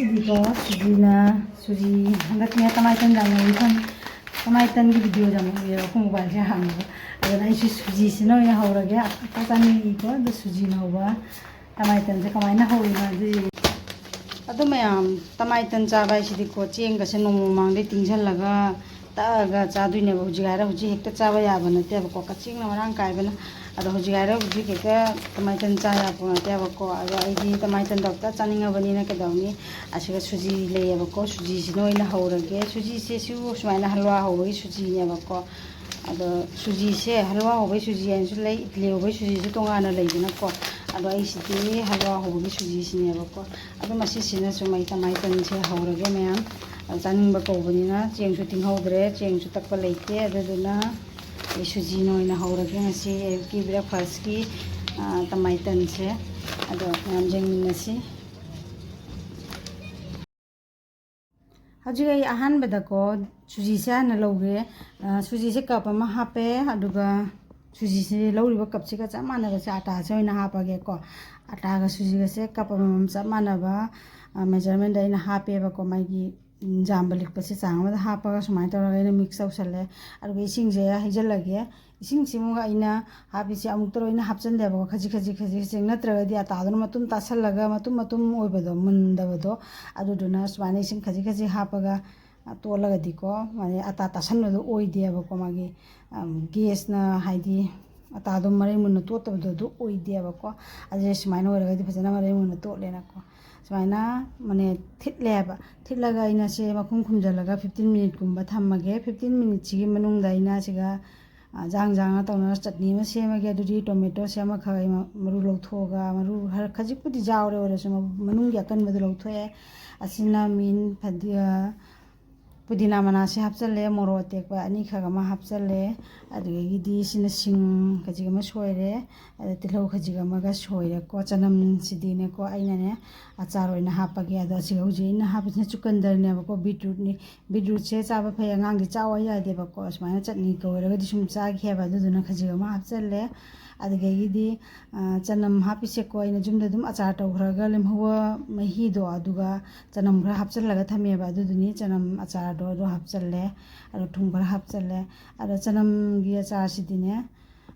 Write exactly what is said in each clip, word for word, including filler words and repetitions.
ꯁꯤꯗꯤꯀꯣ, ꯁꯨꯖꯤꯅ, ꯁꯨꯖꯤ, ꯍꯟꯗꯛꯅꯦ ꯇꯃꯥꯏ ꯇꯟ ꯌꯥꯝ ꯂꯧꯏ ꯈꯪꯉꯦ꯫ ꯇꯃꯥꯏ ꯇꯟꯒꯤ ꯚꯤꯗꯤꯑꯣ ꯌꯥꯝ ꯎꯏꯌꯦꯕ ꯑꯩꯈꯣꯏ ꯃꯣꯕꯥꯏꯜꯁꯦ ꯍꯥꯡꯉꯒ꯫ ꯑꯗꯨꯅ ꯑꯩꯁꯨ ꯁꯨꯖꯤꯁꯤꯅ ꯑꯣꯏꯅ ꯍꯧꯔꯒꯦ꯫ ꯑꯇꯥ ꯆꯥꯅꯤꯡꯉꯤꯀꯣ, ꯑꯗꯣ ꯁꯨꯖꯤꯅ ꯍꯧꯕ ꯇꯃꯥꯏ ꯇꯟꯁꯦ ꯀꯃꯥꯏꯅ ꯍꯧꯔꯤꯅꯣ ꯑꯗꯨ ꯌꯦꯡꯉꯨ꯫ ꯑꯗꯣ ꯃꯌꯥꯝ, ꯇꯃꯥꯏ ꯇꯟ ꯆꯥꯕ ꯍꯥꯏꯁꯤꯗꯤꯀꯣ, ꯆꯦꯡꯒꯁꯦ ꯅꯣꯡꯃ ꯃꯃꯥꯡꯗꯩ ꯇꯤꯡꯁꯜꯂꯒ ꯇꯛꯑꯒ ꯆꯥꯗꯣꯏꯅꯦꯕ꯫ ꯍꯧꯖꯤꯛ ꯍꯥꯏꯔ ꯍꯧꯖꯤꯛ ꯍꯦꯛꯇ ꯆꯥꯕ ꯌꯥꯕ ꯅꯠꯇꯦꯕꯀꯣ, ꯀꯛꯆꯦꯡꯅ ꯃꯔꯥꯡ ꯀꯥꯏꯕꯅ꯫ ꯑꯗꯣ ꯍꯧꯖꯤꯛ ꯍꯥꯏꯔ ꯍꯧꯖꯤꯛ ꯍꯦꯛꯇ ꯇꯃꯥꯏ ꯇꯟ ꯆꯥ ꯌꯥꯄꯣꯠ ꯅꯠꯇꯦꯕꯀꯣ꯫ ꯑꯗꯣ ꯑꯩꯗꯤ ꯇꯃꯥꯏ ꯇꯟꯗꯣ ꯑꯝꯇ ꯆꯥꯅꯤꯡꯉꯕꯅꯤꯅ ꯀꯩꯗꯧꯅꯤ, ꯑꯁꯤꯒ ꯁꯨꯖꯤ ꯂꯩꯌꯦꯕꯀꯣ, ꯁꯨꯖꯤꯁꯤꯅ ꯑꯣꯏꯅ ꯍꯧꯔꯒꯦ꯫ ꯁꯨꯖꯤꯁꯦ ꯁꯤꯕꯨ ꯁꯨꯃꯥꯏꯅ ꯍꯜꯋꯥ ꯍꯧꯕꯒꯤ ꯁꯨꯖꯤꯅꯦꯕꯀꯣ꯫ ꯑꯗꯣ ꯁꯨꯖꯤꯁꯦ ꯍꯜꯋꯥ ꯍꯧꯕꯒꯤ ꯁꯨꯖꯤ ꯍꯥꯏꯅꯁꯨ ꯂꯩ, ꯏꯗꯂꯤ ꯍꯧꯕꯒꯤ ꯁꯨꯖꯤꯁꯨ ꯇꯣꯉꯥꯟꯅ ꯂꯩꯗꯅꯀꯣ꯫ ꯑꯗꯣ ꯑꯩꯁꯤꯗꯤ ꯍꯜꯋꯥ ꯍꯧꯕꯒꯤ ꯁꯨꯖꯤꯁꯤꯅꯦꯕꯀꯣ꯫ ꯑꯗꯣ ꯃꯁꯤꯁꯤꯅ ꯁꯨꯝ ꯑꯩ ꯇꯃꯥꯏ ꯇꯟꯁꯦ ꯍꯧꯔꯒꯦ ꯃꯌꯥꯝ꯫ ꯑꯗꯣ ꯆꯥꯅꯤꯡꯕ ꯀꯧꯕꯅꯤꯅ ꯆꯦꯡꯁꯨ ꯇꯤꯡꯍꯧꯗ꯭ꯔꯦ, ꯆꯦꯡꯁꯨ ꯇꯛꯄ ꯂꯩꯇꯦ꯫ ꯑꯗꯨꯗꯨꯅ ꯑꯩ ꯁꯨꯖꯤꯅ ꯑꯣꯏꯅ ꯍꯧꯔꯒꯦ ꯉꯁꯤ ꯑꯌꯨꯛꯀꯤ ꯕ꯭ꯔꯦꯛꯐꯥꯁꯀꯤ, ꯑ, ꯇꯃꯥꯏ ꯇꯟꯁꯦ꯫ ꯑꯗꯣ ꯃꯌꯥꯝ ꯌꯦꯡꯃꯤꯟꯅꯁꯤ꯫ ꯍꯧꯖꯤꯛ ꯑꯩ ꯑꯍꯥꯟꯕꯗꯀꯣ ꯁꯨꯖꯤꯁꯦ ꯍꯥꯟꯅ ꯂꯧꯒꯦ꯫ ꯑ, ꯁꯨꯖꯤꯁꯦ ꯀꯞ ꯑꯃ ꯍꯥꯞꯄꯦ, ꯑꯗꯨꯒ ꯁꯨꯖꯤꯁꯦ ꯂꯧꯔꯤꯕ ꯀꯞꯁꯤꯒ ꯆꯞ ꯃꯥꯟꯅꯕꯁꯦ ꯑꯥꯇꯥꯁꯦ ꯑꯣꯏꯅ ꯍꯥꯞꯄꯒꯦꯀꯣ꯫ ꯑꯥꯇꯥꯒ ꯁꯨꯖꯤꯒꯁꯦ ꯀꯞ ꯑꯃꯃꯝ ꯆꯞ ꯃꯥꯟꯅꯕ, ꯑ, measurementꯗ ꯑꯩꯅ ꯍꯥꯞꯄꯦꯕꯀꯣ꯫ ꯃꯥꯒꯤ, ꯎꯝ, ꯌꯥꯝꯕ ꯂꯤꯛꯄꯁꯦ ꯆꯥꯡ ꯑꯃꯗ ꯍꯥꯞꯄꯒ ꯁꯨꯃꯥꯏꯅ ꯇꯧꯔꯒ ꯑꯩꯅ mix ꯇꯧꯁꯜꯂꯦ꯫ ꯑꯗꯨꯒ ꯏꯁꯤꯡꯁꯦ ꯍꯩꯖꯤꯜꯂꯒꯦ꯫ ꯏꯁꯤꯡꯁꯤꯃꯨꯛ ꯑꯩꯅ ꯍꯥꯞꯄꯤꯁꯦ ꯑꯃꯨꯛꯇ ꯂꯣꯏꯅ ꯍꯥꯞꯆꯤꯟꯗꯦꯕꯀꯣ, ꯈꯖꯤꯛ ꯈꯖꯤꯛ ꯈꯖꯤꯛ ꯈꯖꯤꯛ, ꯅꯠꯇ꯭ꯔꯒꯗꯤ ꯑꯥꯇꯥꯗꯨꯅ ꯃꯇꯨꯝ ꯇꯥꯁꯜꯂꯒ ꯃꯇꯨꯝ ꯃꯇꯨꯝ ꯑꯣꯏꯕꯗꯣ, ꯃꯨꯟꯗꯕꯗꯣ, ꯑꯗꯨꯗꯨꯅ ꯁꯨꯃꯥꯏꯅ ꯏꯁꯤꯡ ꯈꯖꯤꯛ ꯈꯖꯤꯛ ꯍꯥꯞꯄꯒ, ꯑ, ꯇꯣꯠꯂꯒꯗꯤꯀꯣ, ꯃꯥꯒꯤ ꯑꯥꯇꯥ ꯇꯥꯁꯟꯕꯗꯣ ꯑꯣꯏꯗꯦꯕꯀꯣ꯫ ꯃꯥꯒꯤ, ꯑꯝ, ꯒꯦꯁꯅ, ꯍꯥꯏꯗꯤ, ꯑꯥꯇꯥꯗꯣ ꯃꯔꯩ ꯃꯨꯟꯅ ꯇꯣꯠꯇꯕꯗꯣ ꯑꯗꯨ ꯑꯣꯏꯗꯦꯕꯀꯣ꯫ ꯑꯗꯨꯗꯤ ꯁꯨꯃꯥꯏꯅ ꯑꯣꯏꯔꯒꯗꯤ ꯐꯖꯅ ꯃꯔꯩ ꯃꯨꯟꯅ ꯇꯣꯠꯂꯦꯅꯀꯣ꯫ ꯁꯨꯃꯥꯏꯅ, ꯃꯥꯅꯦ, ꯊꯤꯠꯂꯦꯕ꯫ ꯊꯤꯠꯂꯒ ꯑꯩꯅ ꯁꯦ ꯃꯈꯨꯝ ꯈꯨꯝꯖꯤꯜꯂꯒ fifteen minuteꯀꯨꯝꯕ ꯊꯝꯃꯒꯦ꯫ Fifteen minuteꯁꯤꯒꯤ ꯃꯅꯨꯡꯗ ꯑꯩꯅ ꯁꯤꯒ, ꯑ, ꯖꯥꯡ ꯖꯥꯡꯅ ꯇꯧꯅ ꯆꯠꯅꯤ ꯑꯃ ꯁꯦꯝꯃꯒꯦ꯫ ꯑꯗꯨꯗꯤ ꯇꯣꯃꯦꯇꯣꯁꯦ ꯑꯃꯈꯛ ꯑꯩ ꯃ-, ꯃꯔꯨ ꯂꯧꯊꯣꯛꯑꯒ, ꯃꯔꯨ ꯈꯔ ꯈꯖꯤꯛꯄꯨꯗꯤ ꯌꯥꯎꯔꯦ, ꯑꯣꯏꯔꯁꯨ ꯃ-, ꯃꯅꯨꯡꯒꯤ ꯑꯀꯟꯕꯗꯣ ꯂꯧꯊꯣꯛꯑꯦ꯫ ꯑꯁꯤꯅ ꯃꯤꯟ, ꯐꯗꯤ-, ꯑ, ꯄꯨꯗꯤꯅꯥ ꯃꯅꯥꯁꯦ ꯍꯥꯞꯆꯜꯂꯦ, ꯃꯣꯔꯣꯛ ꯑꯇꯦꯛꯄ ꯑꯅꯤꯈꯛ ꯑꯃ ꯍꯥꯞꯆꯜꯂꯦ, ꯑꯗꯨꯗꯒꯤꯗꯤ ꯁꯤꯅ ꯁꯤꯡ ꯈꯖꯤꯛ ꯑꯃ ꯁꯣꯏꯔꯦ, ꯑꯗ ꯇꯤꯜꯍꯧ ꯈꯖꯤꯛ ꯑꯃꯒ ꯁꯣꯏꯔꯦꯀꯣ꯫ ꯆꯅꯝꯁꯤꯗꯤꯅꯦꯀꯣ, ꯑꯩꯅꯅꯦ ꯑꯆꯥꯔ ꯑꯣꯏꯅ ꯍꯥꯞꯄꯒꯦ꯫ ꯑꯗꯣ ꯑꯁꯤꯒ ꯍꯧꯖꯤꯛ ꯑꯩꯅ ꯍꯥꯞꯄꯤꯁꯤꯅ ꯆꯨꯀꯟꯗꯔꯅꯦꯕꯀꯣ, beetrootꯅꯤ꯫ Beetrootꯁꯦ ꯆꯥꯕ ꯐꯩ, ꯑꯉꯥꯡꯗꯤ ꯆꯥꯎ ꯌꯥꯗꯦꯕꯀꯣ꯫ ꯁꯨꯃꯥꯏꯅ ꯆꯠꯅꯤꯒ ꯑꯣꯏꯔꯒꯗꯤ ꯁꯨꯝ ꯆꯥꯈꯤ ꯍꯥꯏꯕ, ꯑꯗꯨꯗꯨꯅ ꯈꯖꯤꯛ ꯑꯃ ꯍꯥꯞꯆꯜꯂꯦ꯫ ꯑꯗꯨꯗꯒꯤꯗꯤ, ꯑ, ꯆꯅꯝ ꯍꯥꯞꯄꯤꯁꯦꯀꯣ, ꯑꯩꯅ ꯌꯨꯝꯗ ꯑꯗꯨꯝ ꯑꯆꯥꯔ ꯇꯧꯈ꯭ꯔꯒ ꯂꯦꯝꯍꯧꯕ ꯃꯍꯤꯗꯣ, ꯑꯗꯨꯒ ꯆꯅꯝ ꯈꯔ ꯍꯥꯞꯆꯤꯜꯂꯒ ꯊꯝꯃꯦꯕ, ꯑꯗꯨꯗꯨꯅꯤ ꯆꯅꯝ ꯑꯆꯥꯔꯗꯣ ꯑꯗꯨ ꯍꯥꯞꯆꯜꯂꯦ, ꯑꯗꯣ ꯊꯨꯝ ꯈꯔ ꯍꯥꯞꯆꯜꯂꯦ꯫ ꯑꯗꯣ ꯆꯅꯝꯒꯤ ꯑꯆꯥꯔꯁꯤꯗꯤꯅꯦ,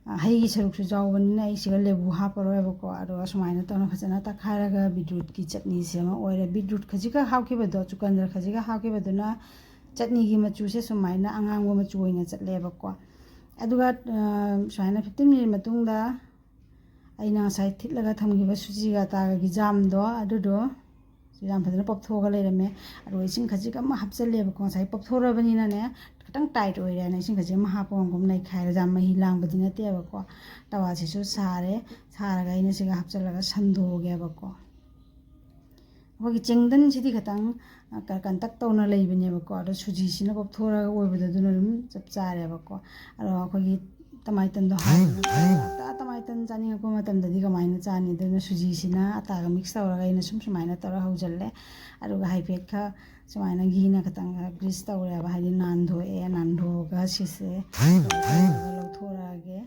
ꯑ, ꯍꯩꯒꯤ ꯁꯔꯨꯛꯁꯨ ꯌꯥꯎꯕꯅꯤꯅ ꯑꯩ ꯁꯤꯒ ꯂꯦꯕꯨ ꯍꯥꯞꯄꯔꯣꯏꯕꯀꯣ꯫ ꯑꯗꯨꯒ ꯁꯨꯃꯥꯏꯅ ꯇꯧꯅ ꯐꯖꯅ ꯇꯛꯈꯥꯏꯔꯒ ꯕꯤꯠꯔꯨꯠꯀꯤ ꯆꯠꯅꯤꯁꯦ ꯑꯃ ꯑꯣꯏꯔꯦ꯫ ꯕꯤꯠꯔꯨꯠ ꯈꯖꯤꯛꯈꯛ ꯍꯥꯞꯈꯤꯕꯗꯣ, ꯆꯨꯀꯟꯗ꯭ꯔ ꯈꯖꯤꯛꯈꯛ ꯍꯥꯞꯈꯤꯕꯗꯨꯅ ꯆꯠꯅꯤꯒꯤ ꯃꯆꯨꯁꯦ ꯁꯨꯃꯥꯏꯅ ꯑꯉꯥꯡꯕ ꯃꯆꯨ ꯑꯣꯏꯅ ꯆꯠꯂꯦꯕꯀꯣ꯫ ꯑꯗꯨꯒ, ꯑ, ꯁꯨꯃꯥꯏꯅ fifteen minute ꯃꯇꯨꯡꯗ ꯑꯩꯅ ꯉꯁꯥꯏ ꯊꯤꯠꯂꯒ ꯊꯝꯈꯤꯕ ꯁꯨꯖꯤꯒ ꯑꯇꯥꯒꯒꯤ ꯖꯥꯝꯗꯣ, ꯑꯗꯨꯗꯣ ꯌꯥꯝ ꯐꯖꯅ ꯄꯣꯞꯊꯣꯛꯑꯒ ꯂꯩꯔꯝꯃꯦ꯫ ꯑꯗꯨꯒ ꯏꯁꯤꯡ ꯈꯖꯤꯛ ꯑꯃ ꯍꯥꯞꯆꯜꯂꯦꯕꯀꯣ꯫ ꯉꯁꯥꯏ ꯄꯣꯞꯊꯣꯔꯕꯅꯤꯅꯅꯦ, ꯈꯤꯇꯪ tight ꯑꯣꯏꯔꯦꯅ ꯏꯁꯤꯡ ꯈꯖꯤꯛ ꯑꯃ ꯍꯥꯞꯄꯒ ꯑꯃꯨꯛ ꯅꯩꯈꯥꯏꯔꯦ꯫ ꯌꯥꯝ ꯃꯍꯤ ꯂꯥꯡꯕꯗꯤ ꯅꯠꯇꯦꯕꯀꯣ꯫ ꯇꯋꯥꯁꯤꯁꯨ ꯁꯥꯔꯦ꯫ ꯁꯥꯔꯒ ꯑꯩꯅ ꯁꯤꯒ ꯍꯥꯞꯆꯜꯂꯒ ꯁꯟꯗꯣꯛꯑꯒꯦꯕꯀꯣ꯫ ꯑꯩꯈꯣꯏꯒꯤ ꯆꯦꯡꯗꯟꯁꯤꯗꯤ ꯈꯤꯇꯪ, ꯑ, ꯀ-, ꯀꯟꯇꯛ ꯇꯧꯅ ꯂꯩꯕꯅꯦꯕꯀꯣ꯫ ꯑꯗꯣ ꯁꯨꯖꯤꯁꯤꯅ ꯄꯣꯞꯊꯣꯔꯒ ꯑꯣꯏꯕꯗꯣ ꯑꯗꯨꯅ ꯑꯗꯨꯝ ꯆꯞ ꯆꯥꯔꯦꯕꯀꯣ꯫ ꯑꯗꯣ ꯑꯩꯈꯣꯏꯒꯤ ꯇꯃꯥꯏꯇꯟꯗꯣ ꯍꯥꯟꯅ ꯇꯃꯥꯏꯇꯟ ꯆꯥꯅꯤꯡꯉꯛꯄ ꯃꯇꯝꯗꯗꯤ ꯀꯃꯥꯏꯅ ꯆꯥꯅꯤ? ꯑꯗꯨꯅ ꯁꯨꯖꯤꯁꯤꯅ ꯑꯇꯥꯒ mix ꯇꯧꯔꯒ ꯑꯩꯅ ꯁꯨꯝ ꯁꯨꯃꯥꯏꯅ ꯇꯧꯔ ꯍꯧꯖꯤꯜꯂꯦ꯫ ꯑꯗꯨꯒ ꯍꯥꯏꯐꯦꯠ ꯈꯔ ꯁꯨꯃꯥꯏꯅ ꯘꯤꯅ ꯈꯤꯇꯪ grease ꯇꯧꯔꯦꯕ, ꯍꯥꯏꯗꯤ ꯅꯥꯟꯊꯣꯛꯑꯦ꯫ ꯅꯥꯟꯊꯣꯛꯑꯒ ꯁꯤꯁꯦ ꯂꯧꯊꯣꯔꯛꯑꯒꯦ꯫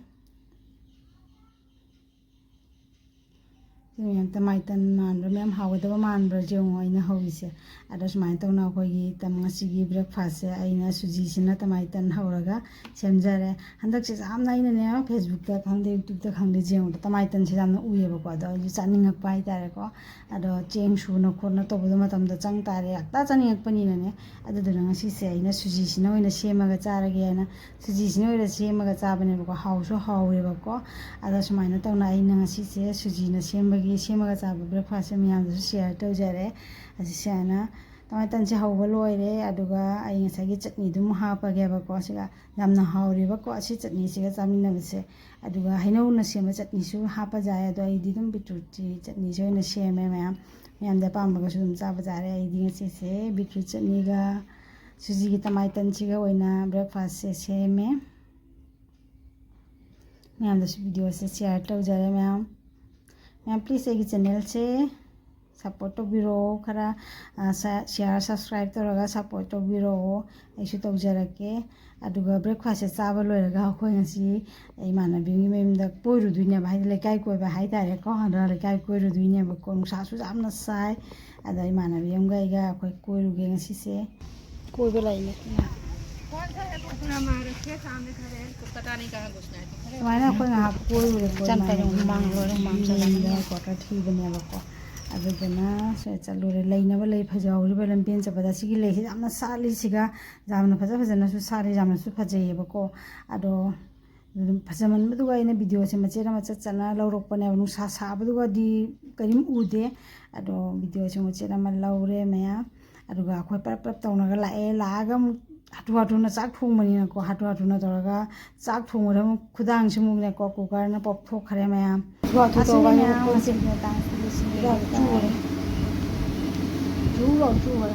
ꯁꯤ ꯃꯌꯥꯝ ꯇꯃꯥꯏꯇꯟ ꯃꯥꯟꯕ꯭ꯔꯥ, ꯃꯌꯥꯝ ꯍꯥꯎꯒꯗꯕ ꯃꯥꯟꯕ꯭ꯔꯥ ꯌꯦꯡꯉꯣ ꯑꯩꯅ ꯍꯧꯔꯤꯁꯦ꯫ ꯑꯗꯣ ꯁꯨꯃꯥꯏꯅ ꯇꯧꯅ ꯑꯩꯈꯣꯏꯒꯤ ꯇꯝ-, ꯉꯁꯤꯒꯤ breakfastꯁꯦ ꯑꯩꯅ ꯁꯨꯖꯤꯁꯤꯅ ꯇꯃꯥꯏꯇꯟ ꯍꯧꯔꯒ ꯁꯦꯝꯖꯔꯦ꯫ ꯍꯟꯗꯛꯁꯦ ꯌꯥꯝꯅ ꯑꯩꯅꯅꯦ, Facebookꯇ ꯈꯪꯗꯦ, YouTubeꯇ ꯈꯪꯗꯦ, ꯌꯦꯡꯕꯗ ꯇꯃꯥꯏꯇꯟꯁꯦ ꯌꯥꯝꯅ ꯎꯏꯌꯦꯕꯀꯣ꯫ ꯑꯗꯣ ꯑꯩꯁꯨ ꯆꯥꯅꯤꯡꯉꯛꯄ ꯍꯥꯏꯇꯥꯔꯦꯀꯣ꯫ ꯑꯗꯣ ꯆꯦꯡ ꯁꯨꯅ ꯈꯣꯠꯅ ꯇꯧꯕꯗ ꯃꯇꯝꯗ ꯆꯪ ꯇꯥꯔꯦ, ꯍꯦꯛꯇ ꯆꯥꯅꯤꯡꯉꯛꯄꯅꯤꯅꯅꯦ꯫ ꯑꯗꯨꯗꯨꯅ ꯉꯁꯤꯁꯦ ꯑꯩꯅ ꯁꯨꯖꯤꯁꯤꯅ ꯑꯣꯏꯅ ꯁꯦꯝꯃꯒ ꯆꯥꯔꯒꯦ ꯍꯥꯏꯅ ꯁꯨꯖꯤꯁꯤꯅ ꯑꯣꯏꯅ ꯁꯦꯝꯃꯒ ꯆꯥꯕꯅꯦꯕꯀꯣ꯫ ꯍꯥꯎꯁꯨ ꯍꯥꯎꯔꯦꯕꯀꯣ꯫ ꯑꯗꯣ ꯁꯨꯃꯥꯏꯅ ꯇꯧꯅ ꯑꯩꯅ ꯉꯁꯤꯁꯦ ꯁꯨꯖꯤꯅ ꯁꯦꯝꯕꯒꯤ, ꯁꯦꯝꯃꯒ ꯆꯥꯕ breakfastꯁꯦ ꯃꯌꯥꯝꯗꯁꯨ share ꯇꯧꯖꯔꯦ꯫ ꯑꯁꯤ ꯁꯨꯃꯥꯏꯅ ꯇꯃꯥꯏꯇꯟꯁꯦ ꯍꯧꯕ ꯂꯣꯏꯔꯦ꯫ ꯑꯗꯨꯒ ꯑꯩ ꯉꯁꯥꯏꯒꯤ ꯆꯠꯅꯤꯗꯨ ꯑꯃꯨꯛ ꯍꯥꯞꯄꯒꯦꯕꯀꯣ꯫ ꯁꯤꯒ ꯌꯥꯝꯅ ꯍꯥꯎꯔꯦꯕꯀꯣ, ꯑꯁꯤ ꯆꯠꯅꯤꯁꯤꯒ ꯆꯥꯃꯤꯟꯅꯕꯁꯦ꯫ ꯑꯗꯨꯒ ꯍꯩꯅꯧꯅ ꯁꯦꯝꯕ ꯆꯠꯅꯤꯁꯨ ꯍꯥꯞꯄ ꯌꯥꯏ, ꯑꯗꯣ ꯑꯩꯗꯤ ꯑꯗꯨꯝ beetrootꯀꯤ ꯆꯠꯅꯤꯁꯦ ꯑꯣꯏꯅ ꯁꯦꯝꯃꯦ ꯃꯌꯥꯝ꯫ ꯃꯌꯥꯝꯗꯤ ꯑꯄꯥꯝꯕꯒꯁꯨ ꯑꯗꯨꯝ ꯆꯥꯕ ꯌꯥꯔꯦ꯫ ꯑꯩꯗꯤ ꯉꯁꯤꯁꯦ beetroot ꯆꯠꯅꯤꯒ ꯁꯨꯖꯤꯒꯤ ꯇꯃꯥꯏꯇꯟꯁꯤꯒ ꯑꯣꯏꯅ breakfastꯁꯦ ꯁꯦꯝꯃꯦ꯫ ꯃꯌꯥꯝꯗꯁꯨ videoꯁꯦ share ꯇꯧꯖꯔꯦ ꯃꯌꯥꯝ꯫ ꯃꯌꯥꯝ, please ꯑꯩꯒꯤ channelꯁꯦ ꯁꯞꯄꯣꯔꯠ ꯇꯧꯕꯤꯔꯛꯑꯣ, ꯈꯔ ꯁꯤꯌꯥꯔ ꯁꯕꯁꯀ꯭ꯔꯥꯏꯕ ꯇꯧꯔꯒ ꯁꯞꯄꯣꯔꯠ ꯇꯧꯕꯤꯔꯛꯑꯣ꯫ ꯑꯩꯁꯨ ꯇꯧꯖꯔꯛꯀꯦ꯫ ꯑꯗꯨꯒ ꯕ꯭ꯔꯦꯛꯐꯥꯁꯁꯦ ꯆꯥꯕ ꯂꯣꯏꯔꯒ ꯑꯩꯈꯣꯏ ꯉꯁꯤ ꯏꯃꯥꯟꯅꯕꯤ ꯑꯃꯒꯤ ꯃꯌꯨꯝꯗ ꯀꯣꯏꯔꯨꯗꯣꯏꯅꯦꯕ, ꯍꯥꯏꯗꯤ ꯂꯩꯀꯥꯏ ꯀꯣꯏꯕ ꯍꯥꯏꯇꯥꯔꯦꯀꯣ꯫ ꯑꯗ ꯂꯩꯀꯥꯏ ꯀꯣꯏꯔꯨꯗꯣꯏꯅꯦꯕꯀꯣ꯫ ꯅꯨꯡꯁꯥꯁꯨ ꯌꯥꯝꯅ ꯁꯥꯏ꯫ ꯑꯗ ꯏꯃꯥꯟꯅꯕꯤ ꯑꯃꯒ ꯑꯩꯒ ꯑꯩꯈꯣꯏ ꯀꯣꯏꯔꯨꯒꯦ ꯉꯁꯤꯁꯦ꯫ ꯀꯣꯏꯕ ꯂꯥꯛꯏꯅꯦ꯫ ꯁꯨꯃꯥꯏꯅ ꯑꯩꯈꯣꯏ ꯉꯥꯏꯍꯥꯛ ꯀꯣꯏꯔꯨꯔꯦꯀꯣ꯫ ꯆꯝꯄꯥꯏ ꯏꯃꯥꯟꯅꯕꯤ ꯍꯨꯃꯥꯡ ꯂꯣꯏꯔꯦ, ꯍꯨꯃꯥꯡ ꯆꯠꯂꯦ꯫ ꯌꯨꯝꯗ ꯀ꯭ꯋꯥꯇꯔ ꯊꯤꯕꯅꯦꯕꯀꯣ꯫ ꯑꯗꯨꯗꯨꯅ ꯁꯤꯗ ꯆꯠꯂꯨꯔꯦ꯫ ꯂꯩꯅꯕ ꯂꯩ ꯐꯖꯍꯧꯔꯤꯕ ꯂꯝꯕꯦꯟ ꯆꯠꯄꯗ꯫ ꯁꯤꯒꯤ ꯂꯩꯁꯤ ꯌꯥꯝꯅ ꯁꯥꯠꯂꯤꯁꯤꯒ ꯌꯥꯝꯅ ꯐꯖ ꯐꯖꯅꯁꯨ ꯁꯥꯠꯂꯤ, ꯌꯥꯝꯅꯁꯨ ꯐꯖꯩꯌꯦꯕꯀꯣ꯫ ꯑꯗꯣ ꯑꯗꯨꯝ ꯐꯖꯃꯟꯕꯗꯨꯒ ꯑꯩꯅ ꯚꯤꯗꯤꯑꯣꯁꯦ ꯃꯆꯦꯠ ꯑꯃ ꯆꯠ ꯆꯠꯅ ꯂꯧꯔꯛꯄꯅꯦꯕ꯫ ꯅꯨꯡꯁꯥ ꯁꯥꯕꯗꯨꯒꯗꯤ ꯀꯔꯤꯝ ꯎꯗꯦ꯫ ꯑꯗꯣ ꯚꯤꯗꯤꯑꯣꯁꯦ ꯃꯆꯦꯠ ꯑꯃ ꯂꯧꯔꯦ ꯃꯌꯥꯝ꯫ ꯑꯗꯨꯒ ꯑꯩꯈꯣꯏ ꯄꯔꯞ ꯄꯔꯞ ꯇꯧꯅꯒ ꯂꯥꯛꯑꯦ꯫ ꯂꯥꯛꯑꯒ ꯑꯃꯨꯛ ꯍꯥꯊꯨ ꯍꯥꯊꯨꯅ ꯆꯥꯛ ꯊꯣꯡꯕꯅꯤꯅꯀꯣ, ꯍꯥꯊꯨ ꯍꯥꯊꯨꯅ ꯇꯧꯔꯒ ꯆꯥꯛ ꯊꯣꯡꯕꯗ ꯑꯃꯨꯛ ꯈꯨꯗꯥꯡꯁꯤꯃꯨꯛꯅꯦꯀꯣ, ꯀꯨꯀꯔꯅ ꯄꯣꯞꯊꯣꯛꯈ꯭ꯔꯦ ꯃꯌꯥꯝ꯫ ꯍꯥꯊꯨ ꯍꯥꯊꯨ ꯑꯁꯤꯅꯤ ꯇꯧꯕ ꯃꯌꯥꯝ ꯍꯥꯏꯕꯨ ꯉꯁꯤꯒꯤ ꯃꯇꯥꯡꯁꯤꯗꯤ ꯁꯤꯅꯤ꯫ ꯆꯨꯔꯦ꯫ ꯆꯨꯔꯦ꯫ ꯆꯨꯔꯦ꯫